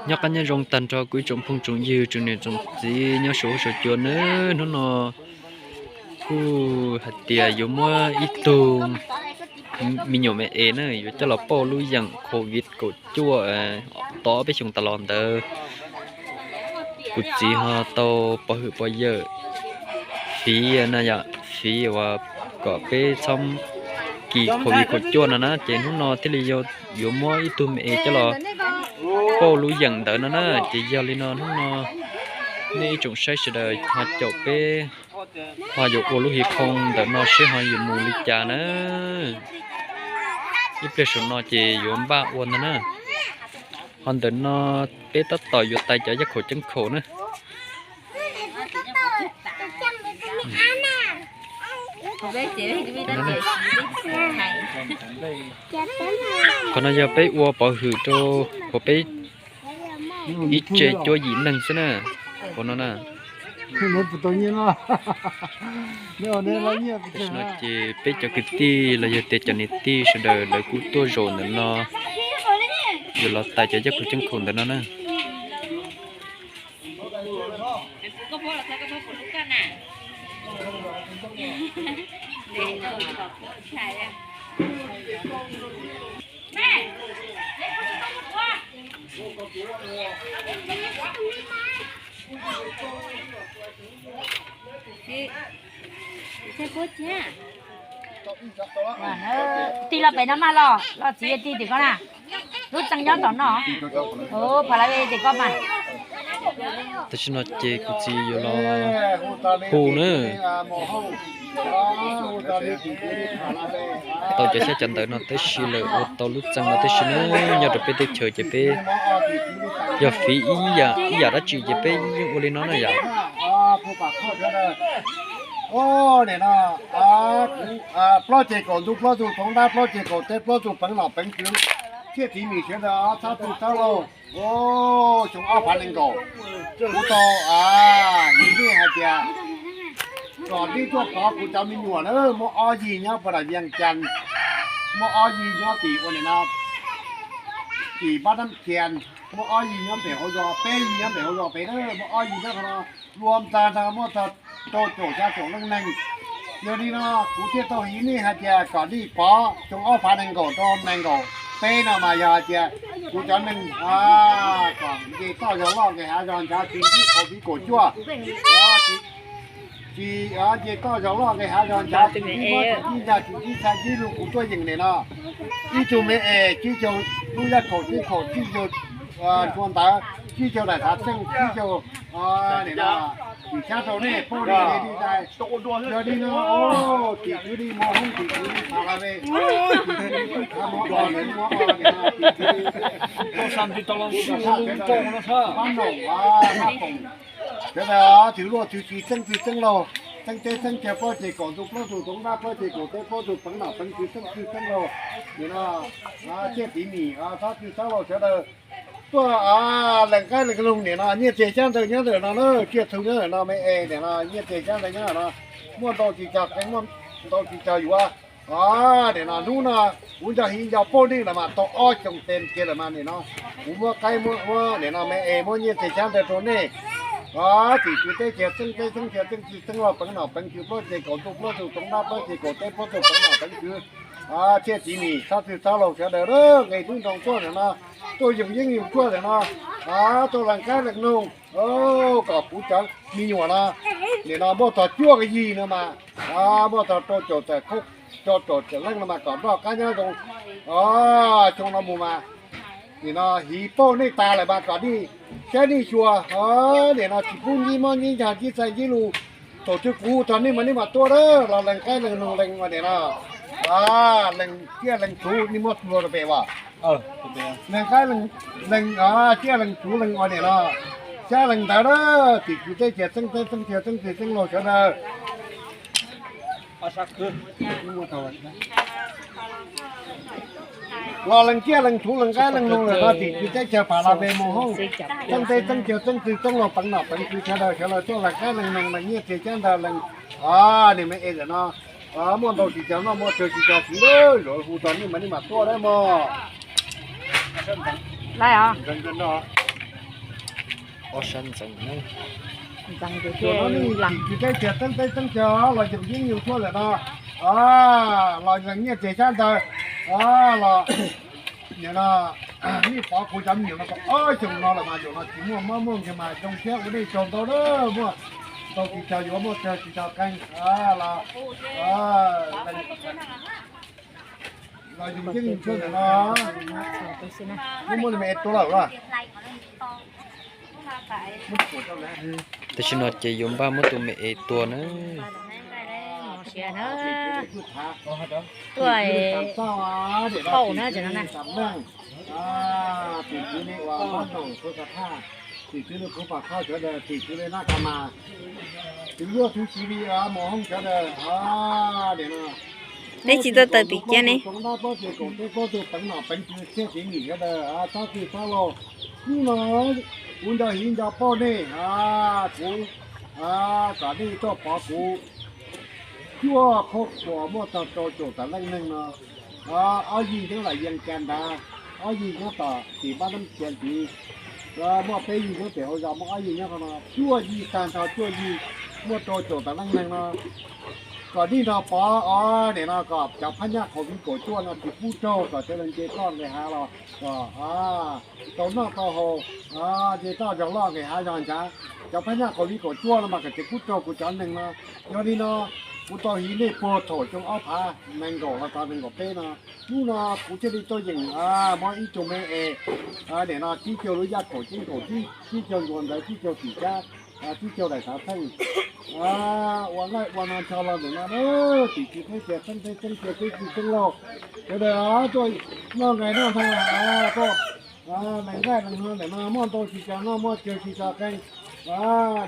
Nyob qab nyob zoo tag nrho kuv ib tsoom phooj tsoom ywg tsoom niam tsoom txiv nyob saum huab saum cua nawb. Hnub no kuj hais tias yuav muab ib tug me nyuam me es na yuav coj los pauj lub yeem covid kaum cuaj tau ob peb xyoos tas los ntawd. Kuv txiv ho tau pov hwm pov yawm fiv na yom, fiv uas kom peb txhob kis covid kaum cuaj no na, ces hnub no thiaj li yuav muab ib tug me es coj los pauj lub yeem ntawd no na. Ces yog li no hnub no nej ib tsoom saib sawv daws ho caum peb ho yuav ua lub hiv khoo ntawm no seb ho yuav mus li cas na. Ib pliag saum no ces yuav npaj ua ntag na. Ho ntawm no peb tab tom yuav tais cov yaj khaum ceeb khaum na. Qhov no yog peb ua pov hwm rau qhov peb ib tse cuab yim neeg xwb na. Qhov no na, ces peb cov kwv tij los yog tias cov niam tij sawv daws lawv kuj tuaj zaum ntawm no, yuav los tais cov yaj khaum ceeb khaum ntawm no na. Tig los pem no mas los, los txiv tig tim koj na. Lub tseem nyob tom no. Phav lav tim koj mas. Tam sim no ces kuv txiv yuav los hu na. Tau cov xyab cov ntawv no tib si lawm, ua tau lub txeeg no tib si na, nyob rau peb teb chaws ces peb yog fiv ib yam, ib yam dab tsi ces peb yeej ua li no na yom. Plaub ces kaum ntuj plaub tug toov dab plaub ces kaum teb plaub tug peev nom peev kwv, thiaj tiv mis sawv daws txhob txwj txhob laug. Xyoo ob phav nees nkaum, kuv tau hais tias kom nej tuaj pov kuv cov me nyuam na, muaj ob yig nyob pem Vias Cas, muaj ob yig nyob tim ua nim no tim Pab Nab Khias, muaj ob yig nyob pem hauv zos, peb yig nyob pem hauv zos pem na, muaj ob yig nyob qhov no, luag tag nrho muaj txog rau caum xya caum leej neeg. Yog li no kuv thiaj tau hais nej hais tias kom nej pov xyoo ob phav nees nkaum rau nees nkaum peb no mas yog hais tias kuv cov neeg kom nce toj zog loj nqes hav zog ntshav tsis ntsib qhov viv kaum cuaj, tsis nce toj zog loj nqes hav zog ntshav tsis ntsib mob tsis ntsib ntsa tsis ntsib txha ntsib lug kuv tuaj yeem nim no ib tug me es tsib caug lub yaj kaum tsib kaum tsib caug ntsuag ntawv tsib caug daim thav txeej tsib caug nim no tim xyab rau nej pab li li dais. Yog li no tim kwv li Moo Hoob tim kwv li Pha La Ve tim kwv li Pab Noom Pab Noom sawv daws twv luaj twv tsis txeeb twg txeeb laug, txeeb teb txeeb chaw plaub ces kaum ntuj plaub tug toov dab plaub ces kaum teb plaub tug peev nom peev kwv txeeb twg txeeb laug, nim no thiaj tiv mis txhob twg txhob laug sawv daws tuaj lees qaib lees noog nim no nyiaj txiag xyab ntawv nyob ntawm no na, tsiaj txhu nyob ntawm no me es nim no nyiaj txiag xyab ntawv nyob ntawm no, muaj ntau tsis cog qeej muaj ntau tsis cog yuav. Nim no hnub no kuv nco hiv nco pauj nej lawm mas tau ob xyoos tes kiag lawm mas nim no kuv muab qaib muab nim no me es muab nyiaj txiag xyab ntawv rau nej. Tim kwv teb chaws txeeb teb txeeb chaw txeeb twg txeeb laug peev nom peev kwv plaub ces kaum ntuj plaub tug toov dab plaub ces kaum teb plaub tug peev nom peev kwv, thiaj tiv mis txhob twg txhob laug sawv daws nqe tub nroo tuaj ntawm no, tuaj yoog yeeb yoog cuaj ntawm no tuaj lees qaib lees noog kom kuv cov me nyuam no nim no muaj txog cuaj yig no mas muaj txog rau caum tawm khaub, rau caum tawm leej no mas kom noj qab nyob zoo. Xyoo no mus mas nim no hiv pauj nej tas lawm mas kom nej saib nej xyuas, nim no tsis pub ntsib mob ntsib ntsa ntsib txha ntsib lug. Thaum twg kuv hu txog nej mas nej mam tuaj los lees qaib lees noog lees ua nim no, lees tsiaj lees txhu nej muab txuas rau pem as. Lees qaib lees, tsiaj lees txhu lees ua nim no, xyab lees ntawv na, tim kwv teb chaws txeeb teb txeeb chaw txeeb twg txeeb laug sawv daws los lees tsiaj lees txhu lees qaib lees noog lawm no, tim kwv teb chaws Pha La Ve Moo Hoob, txeeb teb txeeb chaw txeeb twg txeeb laug peev nom peev kwv sawv daws sawv daws tuaj lees qaib lees noog lees nyiaj txiag xyab ntawv lees nim me es lawm no, muaj ntau tsis cog noj muaj tsawg tsis cog siv, hu txog nej mas nej mam tuaj mog. Lawm os. Ob sab ntxeev na. Ntxeev ces thiaj li tsis teb tias txeeb teb txeeb tiag los yeem yeeb yug tuaj lawm no, los yeem nyiaj txiag xyab ntawv los nim no nej pov kuv cov me nyuam no tau ob xyoos no lawm mas zaum no tsis muaj mob muaj nkeeg mas zoo siab ua nej tsaug ntau na, muaj tau tsis tau yuav muaj tsis tau qee los los yug yeeb yug tuaj lawm no. Muaj muaj li me es tua lawm los. Tam sim no ces yuav npaj muab tus me es tua na. Tuaj pauj na, tam meej, tim kwv li uas Mab Noom Txhuv Ka Thaj, tim kwv li Kuv Pam Khoj sawv daws, tim kwv li Naj Ka Mas, tim luaj tug siv li mos hoob sawv daws, nim no peb tsis tuaj tawm tim kiab ne. Plaub tug tsoom dab, plaub tug tsoom teb, plaub tug peev nom peev tswv, txhiaj txiv nim sawv daws, txhob txwj txhob laug. Hnub no kuv nco hiv nco pauj nej, kuv kom nej tuaj pov kuv cuaj qhua qhuas muaj tag rau caum tawm leej neeg no. Ob yig nyob Lam Yees Kas nrad, ob yig nyob tom tim Npab Nab Cia ntxiv, muaj peb yig nyob pem hauv zos, muaj ob yig nyob qhov no, cuaj yig tag nrho cuaj yig muaj rau caum tawm leej neeg no. Kom nej nrog pov os, nim no kom cov phab nyaj qhov viv kaum cuaj no tsis pub raug, kom sawv daws nce toj nqis hav los kom tau noj tau haus, nce toj zog loj nqis hav zog ntshav. Cov phab nyaj qhov viv kaum cuaj no mas kom tsis pub raug kuv cov neeg no. Yog li no kuv tau hiv nej puag thaum xyoo ob phav nees nkaum los txog nees nkaum peb no. Hnub no kuv thiaj li tuaj yeem muab ib tug me es, nim no tsib caug lub yaj kaum, tsib caug ntsuag ntawv, tsib caug tim cab, tsib caug daim thav theej, ua nqaij ua no ncho los ntawm no na. Tim tswv teb tias txeeb teb txeeb tiag, txeeb tsis txeeb lauj, sawv daws tuaj noj nqaij noj hno, tuaj lees nqaij lees hno ntawm no, muaj ntau tsis tau noj, muaj tsawg tsis tau qee.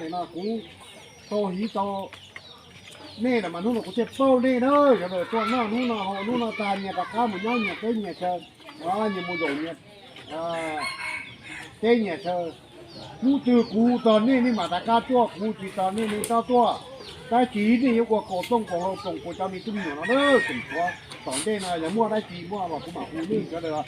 Nim no kuv tau hiv tau nej lawm mas hnub no kuv thiaj pauj nej na, sawv daws tuaj noj hnub no haus hnub no tag, nyias rov qab mus nyob nyias teb nyias chaw, nyias mus zaum nyias teb nyias chaw. Hnub twg kuv tos nej, nej mam rov qab tuaj, kuv tsis tos nej, nej txhob tuaj. Tab sis nej yuav ua kaum tooj kaum hlau koom kuv cov me tub me nyuam no na, tseem tshuav tom ntej no yog muaj dab tsi muaj los kuv mam hu nej sawv daws.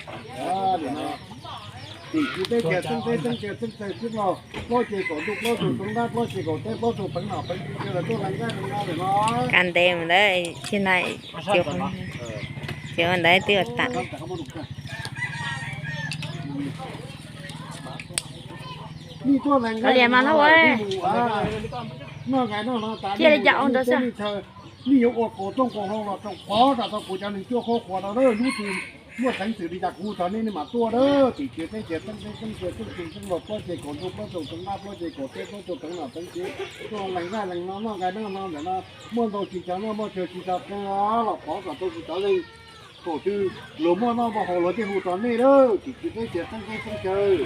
Tim kwv teb tias txeeb teb txeeb tiag, txeeb txawg txeeb laug, plaub ceg kaum ntuj, plaub tug tsoom dab, plaub ceg kaum teb, plaub tug peev nom peev tswv sawv daws tuaj lees nqaij lees hno ntawm no. Kab ntev mus ntawd, tsis na, cov ntawd twb tas. Kov liam mas hlob ua. Noj nqaij noj hno tas, nej mus zaum nej teb nej chaw, nej yuav ua kaum tooj kaum hlau los rau pov kom tau kuv cov neeg cuaj qhua qhuas no na. Hnub twg muaj teev xwm li cas kuv hu txog nej, nej mam tuaj na. Tim kwv teb tias txeeb teb txeeb tiag, txeeb tsis txeeb laug, plaub ceg kaum ntuj, plaub tug tsoom dab, plaub ceg kaum teb, plaub tug peev nom peev tswv, tuaj lees nqaij lees hno, noj nqaij noj hno ntawm no, muaj ntau tsis tau noj, muaj tsawg tsis tau qee los pov kom tau kuv cov neeg. Thaum twg luag muaj noj muaj haus luag thiaj hu txog nej na. Tim kwv teb tias txeeb teb txeeb tiag.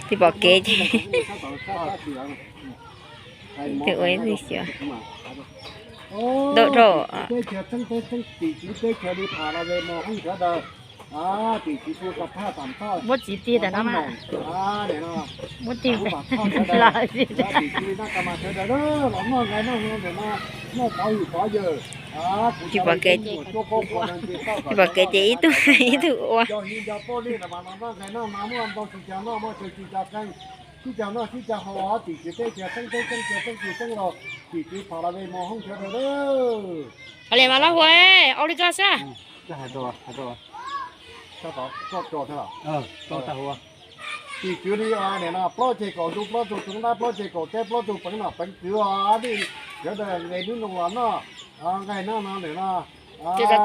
Tsis pom kev ces ib tug ua ib tug xyuas. Ntau dhau. Tim kwv teb chaws li Pha La Ve Mos Hoob sawv daws, tim kwv teb chaws Thaj Tam Thoj, muab txiv tig tam no, muab tig tim kwv teb chaws Naj Ka Mas sawv daws los noj nqaij noj hno ntawm no, noj pov hwm pov yawg. Tsis pom kev, tsis pom kev ces ib tug ib tug ua. Nco hiv nco pauj nej los mas los noj nqaij noj hno, muaj ntau tsis tau noj, muaj tsawg tsis tau qee, sib caug noj sib caug haus. Tim kwv teb chaws txeeb teb txeeb tiag, txeeb tsis txeeb laug, tim kwv Pha La Ve Mos Hoob sawv daws. Ua li mas lab hua, ua li koj xwb. Tim kwv li nim no plaub ceg kaum ntuj plaub tug tsoom dab, plaub ceg kaum teb, plaub tug peev nom peev tswv os, nej sawv daws nqe hnub no los noj nqaij noj hno ntawm no. Muaj ntau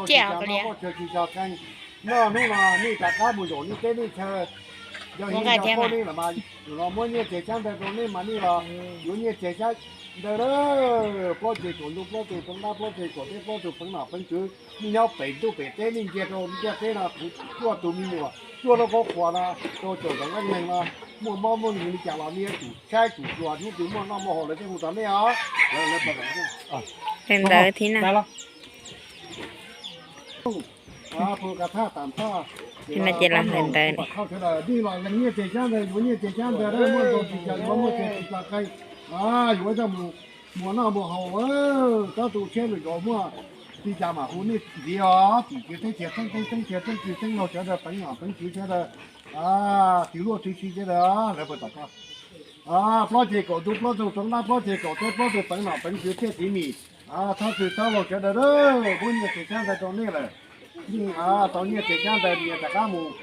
tsis tau noj, muaj tsawg tsis tau qee, noj hnub no nej rov qab mus zaum nej teb nej chaw. Yog hiv nco pauj nej los mas, zaum no muab nyiaj txiag xyab ntawv rau nej mas nej los yuav nyiaj txiag xyab ntawv lawm. Plaub ceg kaum ntuj plaub tug tsoom dab, plaub ceg kaum teb, plaub tug peev nom peev tswv, nej nyob pem ntuj pem teb, nej ntsia rau ntiaj teb no, kuv cuaj tus me nyuam cuaj lub qhuab qhuas no, rau caum tawm leej neeg no, muaj mob muaj nkeeg li cas los nej yuav tsum saib tsum xyuas, hnub twg muaj noj muaj haus lawv thiaj hu txog nej os. Ntawd thiab na. Ces los ntawd ne. Nej los lees nyiaj txiag xyab ntawv, yuav nyiaj txiag xyab ntawv, muaj ntau tsis tau yuav, muaj tsawg tsis tau qee, yuav coj mus Muaj noj muaj haus, tab tus tsheb lwm zaus muaj li cas mam hu nej ntxiv os. Tim kwv teb chaws, txheeb teb txheeb chaw, txheeb kwv txheeb laug sawv daws, peev nom peev kwv sawv daws, txiv luaj txiv si sawv daws, lawv puas tom koj. Plaub ceg kaum ntuj plaub tug roob dab, plaub ceg kaum teb plaub tug peev nom peev kwv thiaj tiv mis, thab txwg thab laug sawv daws, muab nyiaj txiag xyab ntawv rau nej lawm. Yeej tau nyiaj txiag xyab ntawv nyias rov qab mus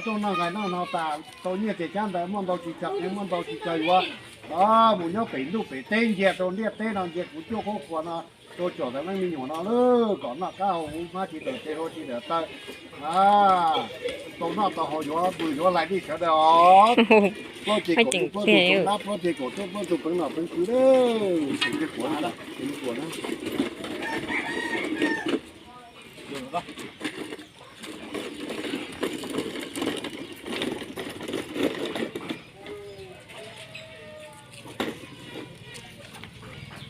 tuaj noj nqaij noj no tas, tau nyiaj txiag xyab ntawv muaj ntau tsis tsawg qeej, muaj ntau tsis tsawg yuav, mus nyob pem ntuj pem teb ntsia rau ntiaj teb no, ntsia kuv cuaj qhuab qhuas no, rau tsom ntawm leej me nyuam no lawm, kom noj qab haus huv, hmab tsis tawm tes, hlua tsis tawm taw. Tau noj tau haus yuav pw yuav hlais nej sawv daws os. Plaub ceg kaum ntuj plaub tug roob dab, plaub ceg kaum teb plaub tug peev nom peev kwv, txiv luaj txiv si sawv daws.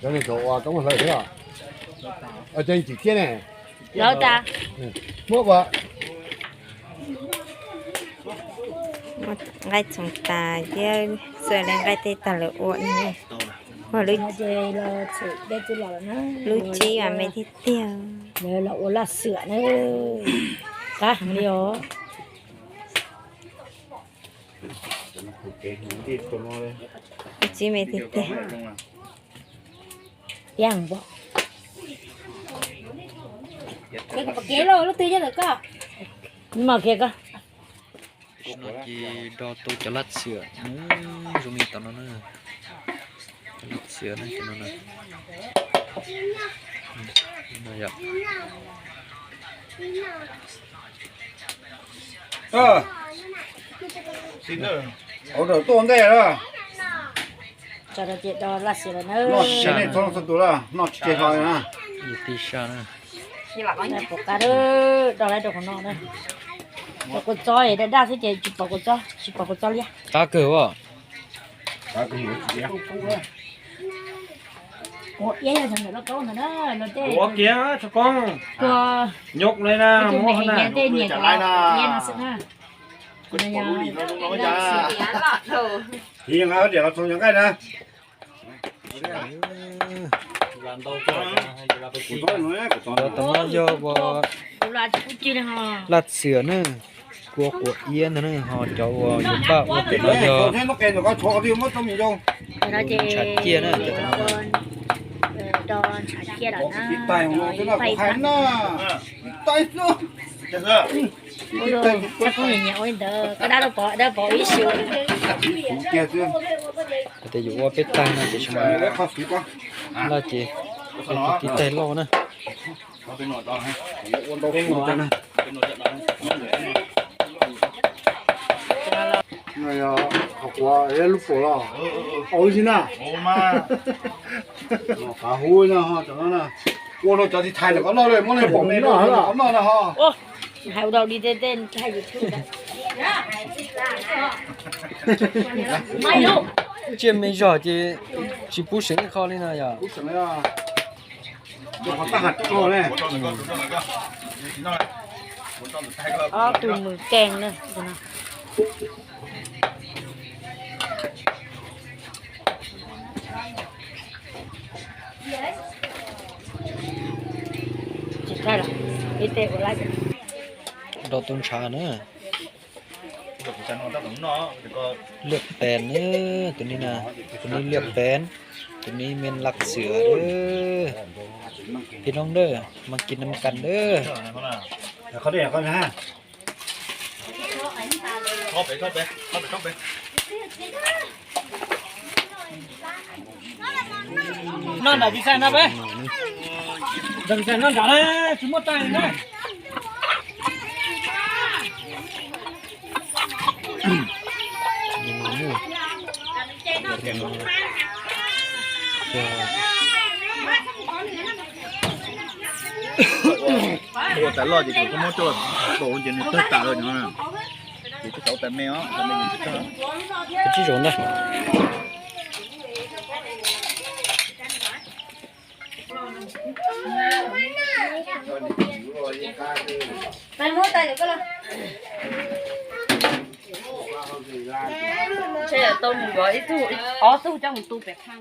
Cov neeg tau ua tau muaj hlawv thiab os. Cov neeg tsim txiaj ne. Lawv tas. Muab ua nqaij txoov tas thiab, xws li nqaij tej tag lawv ua no. Ua lub, lub tsheb mas me tiag tiag. Lawv los ua laj xwam na, qab heev li os. Lub tsheb me tiag tiag. Tiag npog. Kev lub twg yog lawv koj. Mas kiag koj. Tam sim no ces do tau cov laj xwam, zoo li tam no na. Cov laj xwam na, tam no na. Hauv daim tuaj ntej lawm. Tso rau ces do laj xwam lawm na. Noj tsis tseg txhob txhua tus lawm, noj tsis tseg hlo li na. Pom qab do lawm rau qhov no na. Pom kua txob daj daj xwb ces tsis pom kua txob, tsis pom kua txob liab. Qab kawg os. Ua iab yog xyoo ntawm loj kaub ntawd na, los tej ua kiag tso koob, nyuj li na, tej niam tej niam cov iab no xwb na. Thiab nqa diam los txog cov nqaij na. Cov tom no yog ua laj xwam na, kua quav iab ntag na, ho cov uas yuav npaj ua ntawm no yog ntshav ciaj na, cov tom no. Koj nyiam nyiam ua li ntawd, koj dab laug pov, dab pov ib xyoos. Hais tias yuav ua peb tag no tiam sis mas laj ces tib taig loj na. Qhov quav lub puas los, au ib si na. Qav hub no, ua rau cov tsis thaiv ntawm koj noj, muab nej pom me noj noj na ho. Hais ua dau li tej tej hais YouTube. Tsiaj me zog ces tsis pub seem ib qho li no yom. Ob tug mws keeg na. Rau tus ntshav na. Liaj pees na, tus ni na, tus ni liaj pees, tus ni me laj xwam. Peb noog dawb, mas kis nam kas dawb. Noj nram vis xais no peb. Nram vis xais noj nram na, tsis muaj tais na. Ua tas loj ces koj muab coj los ces nws tawg tas lawm no. Ces tsis tau tas me os, tas me ces tsis tawg. Tsis zoo ntag. Ntshe tau mus yuav ib tug ob tug coj mus tu pem thaj.